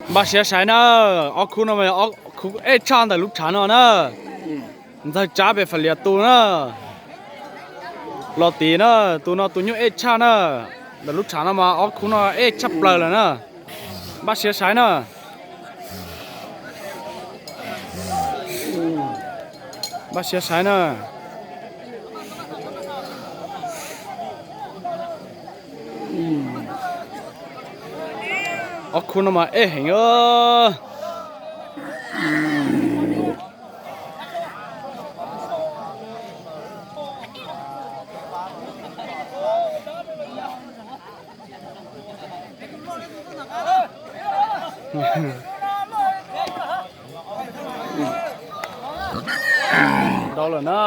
Npaj siab saib na, ob khub no mas ob khub ej tshaj ntawm lub tshav no na. Ntxawg Tsab pem Fam Lias tus na. Los tim na, tus no tus nyuj ej tshaj na. Ntawm lub tshav no mas ob khub no ej tshaj plaws lawm na. Npaj siab saib na. Npaj siab saib na. Ob khub no mas ej heev. Nrau lawm na,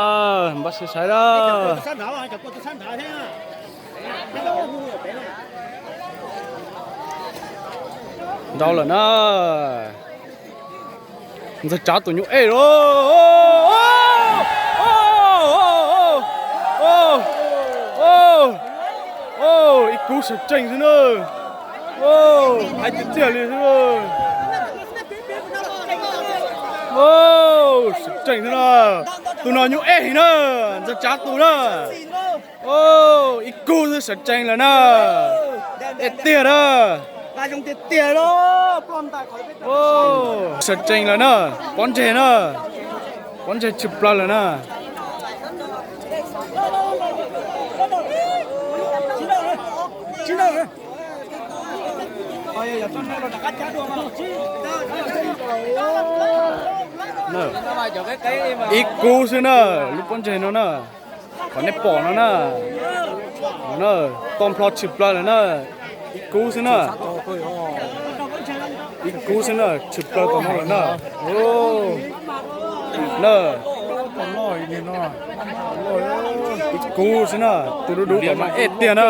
npaj siab saib na. Nrau lawm na. Ntxawg Tsab tus nyuj ej lawm. Ib kub sawv tsees xwb na. Hais tiag tiag li xwb. Sawv tsees xwb na. Tus no nyuj ej heev na. Ntxawg Tsab tus na. Ib kub xwb sawv tsees lawm na. Ej tiag na. Sawv tsees lawm na. Pob ntseg na. Pob ntseg tshwm plaws lawm na. Ib kub xwb na, lub pob ntseg no na. Qhov nej pom no na. Toj nplho tshwm plaws lawm na. Ib kub xwb na. Ib kub xwb na, tshwm plaws tom no lawm na. Na, ib kub xwb na, tus dub dub tom no ej tiag na.